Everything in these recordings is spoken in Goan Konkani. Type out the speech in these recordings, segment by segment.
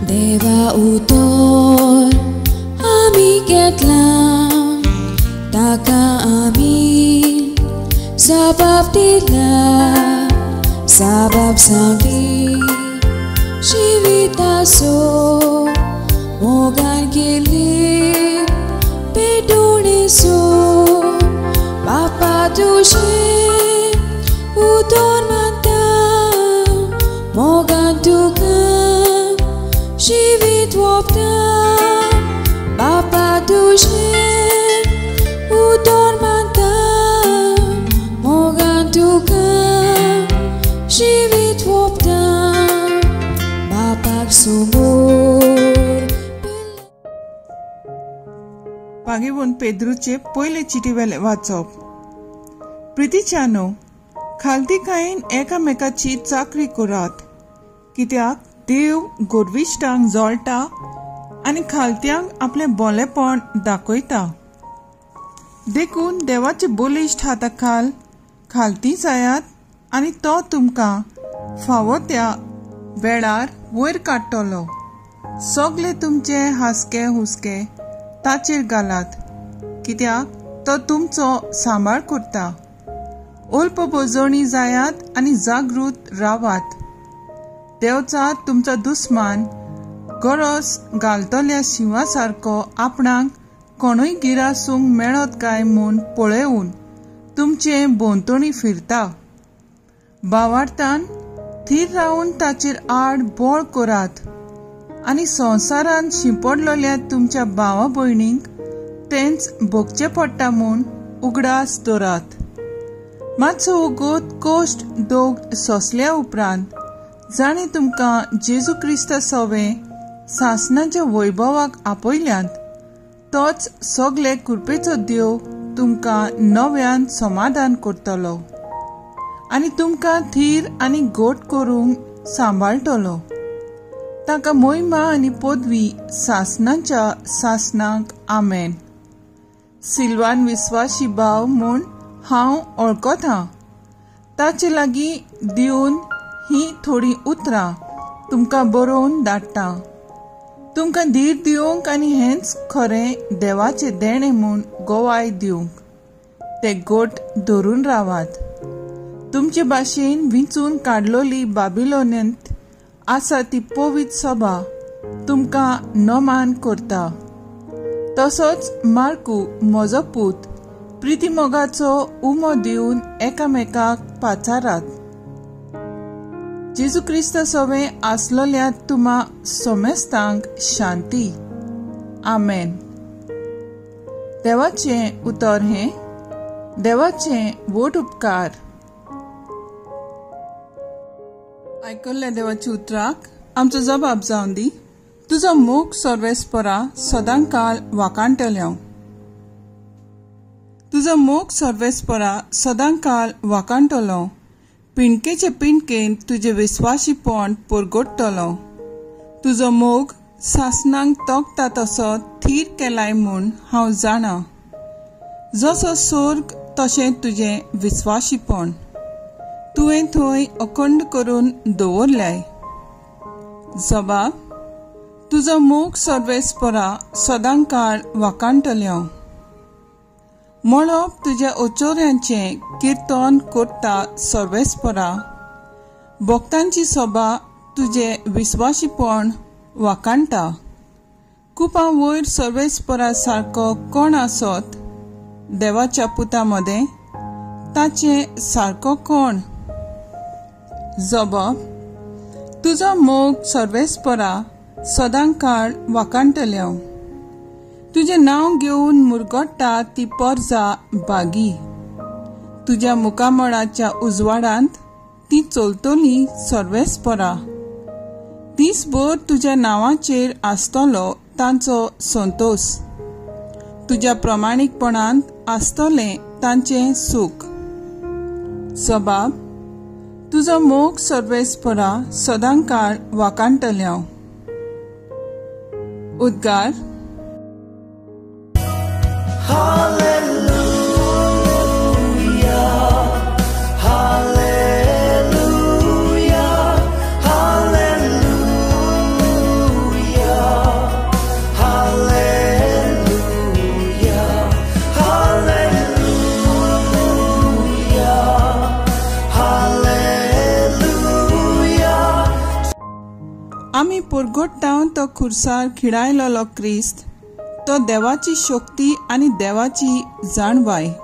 देवा उतर आमी घेतला ताका आमी जबाब दिला जबाब सांगली जिविताचो मोगान केली पेटोणेचो बापा तुजें उतर मानता मोगान तुका जिवीत वोपता बापा तुजें उतर मानता मोगान तुका जिवीत वोपता बापाक समोर. पागेवन पेद्रूचे पयले चिटी वेले वाचप. प्रितीच्यानो, खालतीकायेन एकामेकाची चाकरी करात, कित्याक देव गोरविश्टांक जोळटा आनी खालत्यांक आपलें बोलेपण दाखयता. देखून देवाचे बलिश्ट हाता खाल खालती जायात आनी तो तुमकां फावो त्या वेळार वयर काडटलो. सगळे तुमचे हासके हुसके ताचेर घालात, कित्याक तो तुमचो सांबाळ करता. अल्प बोजवणी जायात आनी जागृत रावात. देवचा तुमचो दुस्मान गरज घालतल्या शिंवा सारको आपणाक कोणूय गिरासूंक मेळत काय म्हूण पळोवन तुमचे भोंवतणी फिरता. भावार्थान थीर रावन ताचेर आड बळ करात आनी संवसारान शिंपडलेल्या तुमच्या भावा भयणींक तेंच भोगचें पडटा म्हूण उगडास दवरात. मातसो वगत कश्ट दोग सोंसल्या उपरांत जाणें तुमकां जेजू क्रिस्ता सवें सासणाच्या वैभवाक आपयल्यांत तोच सगळे कृपेचो देव तुमकां नव्यान समाधान करतलो आनी तुमकां थीर आनी गोट करूंक सांबाळटलो. ताका मोहिमा आनी पदवी सासणाच्या सासणाक. आमेन. सिल्वान विस्वाशी भाव म्हूण हांव वळखतां, ताचे लागीं दिवन ही थोडीं उतरां तुमकां बरोवन धाडटा, तुमकां धीर दिवंक आनी हेंच खरें देवाचें देणें म्हूण गोवाय दिवंक. ते गोट धरून रावात. तुमचे भाशेन विंचून काडलोली बाबिलोनेंत आसा ती पवित्र सभा तुमकां नमान करता. तसोच मार्कू म्हजो पूत प्रितीमोगाचो उमो दिवन एकामेकाक पाचारात. जेजू क्रिस्त सवें आसलोल्या तुमा सोमेस्तांक शांती. आमेन. देवाचें उतर हें देवाचें वोट उपकार. आयकल्ल्या देवाच्या उतराक आमचो जबाब जावन दी. तुजो मोग सर्वेस्परा सदांकाळ वाकाणटलें. तुजो मोग सर्वेस्परा सदांकाळ वाकाणटलो. पिंडकेचे पिंडकेन तुजें विस्वाशीपण परगटतलो. तुजो मोग सासणांक तोखता तसो थीर केलाय म्हूण हांव जाणा. जसो सोर्ग तशें तुजें विस्वाशीपण तुवें थंय अखंड करून दवरल्याय. जबाब, तुजो मोग सर्वेस्परा सदांकाळ वाकाणटलें. मळब तुज्या ओचोऱ्यांचें किर्तन करता सर्वेस्परा. भक्तांची सभा तुजें विस्वाशीपण वाकाणटा. कुपां वयर सर्वेस्परा सारको कोण आसत देवाच्या पुता मदें ताचें सारको कोण? जबाब, तुजो मोग सर्वेस्परा सदांकाळ वाकाणटलें. तुजें नांव घेवन मुरगट्टा ती परजा बागी. तुज्या मुखामळाच्या उजवाडांत ती चलतली सर्वेस्परा. दीसभर तुज्या नांवाचेर आसतलो तांचो संतोस. तुज्या प्रमाणीकपणांत आसतलें तांचें सूख. जबाब, तुजो मोग सर्वेस्परा सदांकाळ वाकाणटलें. उद्गार. Hallelujah, hallelujah, hallelujah. आमी परगट्टा तो खुर्सार खिळायलेलो क्रिस्त, तो देवाची शक्ती आनी देवाची जाणवाय.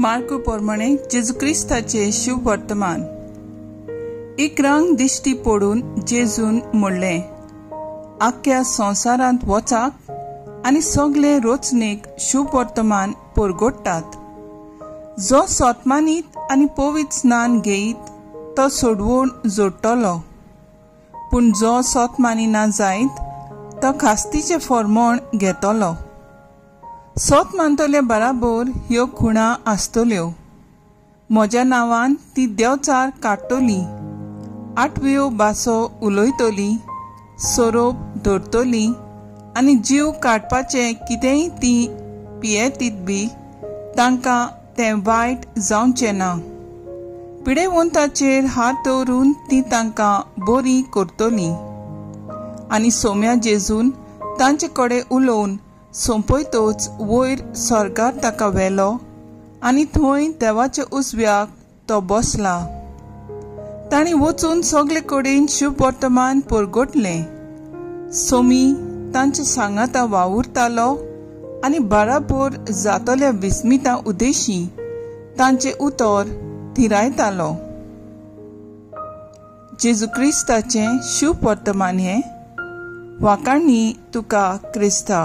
मार्को प्रमाणे जेजू क्रिस्ताचे शुभ वर्तमान. इकरांक दिश्टी पडून जेजून म्हणलें, आख्ख्या संवसारांत वचाक आनी सगळे रचनेक शुभ वर्तमान परगट्टात. जो सोतमानीत आनी पवित्र स्नान घेयत तो सोडवण जोडटलो, पूण जो सोतमानी ना जायत तो खास्तीचें फॉर्मोण घेतलो. सोत मानतले बराबर ह्यो खुणा आसतल्यो, म्हज्या नांवान ती देवचार काडटली, आठव्यो भासो उलयतली, सोरोप धरतली आनी जीव काडपाचें कितेंय ती पियेतीत बी तांकां तें वायट जावचें ना. पिडेवंताचेर हात दवरून ती तांकां बरी करतली. आनी सोम्या जेजून तांचे कडेन उलोवन सोंपयतोच वयर स्वर्गार ताका व्हेलो आनी थंय देवाच्या उजव्याक तो बसला. तांणी वचून सगळे कडेन शुभ वर्तमान परगटलें. सोमी तांचे सांगाता वावुरतालो आनी बराबर जातल्या विस्मिता उद्देशी तांचें उतर थिरायतालो. जेजू क्रिस्ताचें शुभ वर्तमान हें. वाकाणी तुका क्रिस्ता.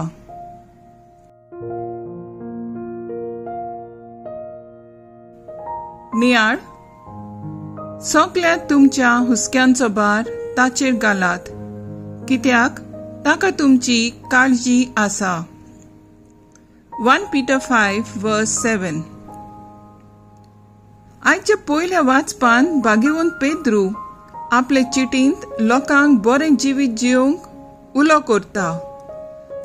नियाळ. सगल्या तुमच्या हुस्क्यांचो भार ताचेर घालात, कित्याक ताका तुमची काळजी आसा. 1 Peter 5:7. आयच्या पयल्या वाचपान भागेवंत पेद्रू आपले चिटींत लोकांक बरें जिवीत जिवंक उलो करता.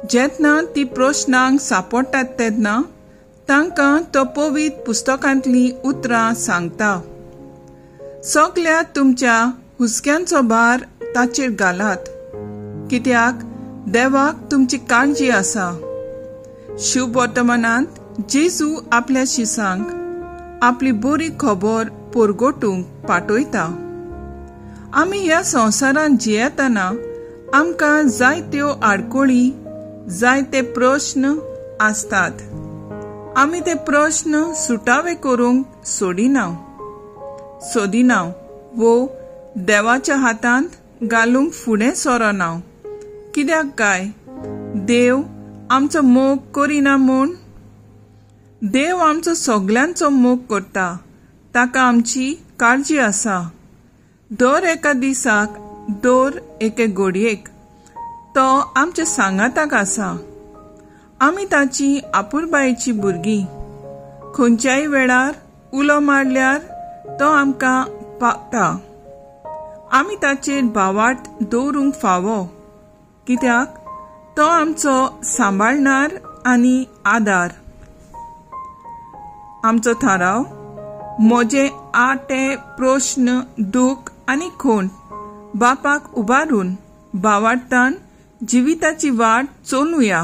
जेन्ना ती प्रश्नांक सापडटात तेन्ना तांकां तो पवित्र पुस्तकांतलीं उतरां सांगता. सगल्या तुमच्या हुस्क्यांचो भार ताचेर घालात, कित्याक देवाक तुमची काळजी आसा. शुभ वर्तमानांत जेजू आपल्या शिसांक आपली बरी खबर परगटूंक पाठयता. आमी ह्या संवसारांत जियेतना आमकां जायत्यो आडखळी, जायते प्रश्न आसतात. आमी ते प्रश्न सुटावे करूंक सोदिना वो देवाच्या हातांत घालूंक फुडें सरना. कित्याक काय देव आमचो मोग करिना म्हूण? देव आमचो सगल्यांचो मोग करता, ताका आमची काळजी आसा. दर एका दिसाक, दर एके घडयेक तो आमच्या सांगाताक आसा. आमी ताची आपुरबायेची भुरगीं. खंयच्याय वेळार उलो मारल्यार तो आमकां पावता. आमी ताचेर भावार्थ दवरूंक फावो, कित्याक तो आमचो सांबाळणार आनी आदार. आमचो थाराव, म्हजे आटे प्रश्न, दूख आनी खूण बापाक उबारून भावार्थान जिविताची वाट चलुया.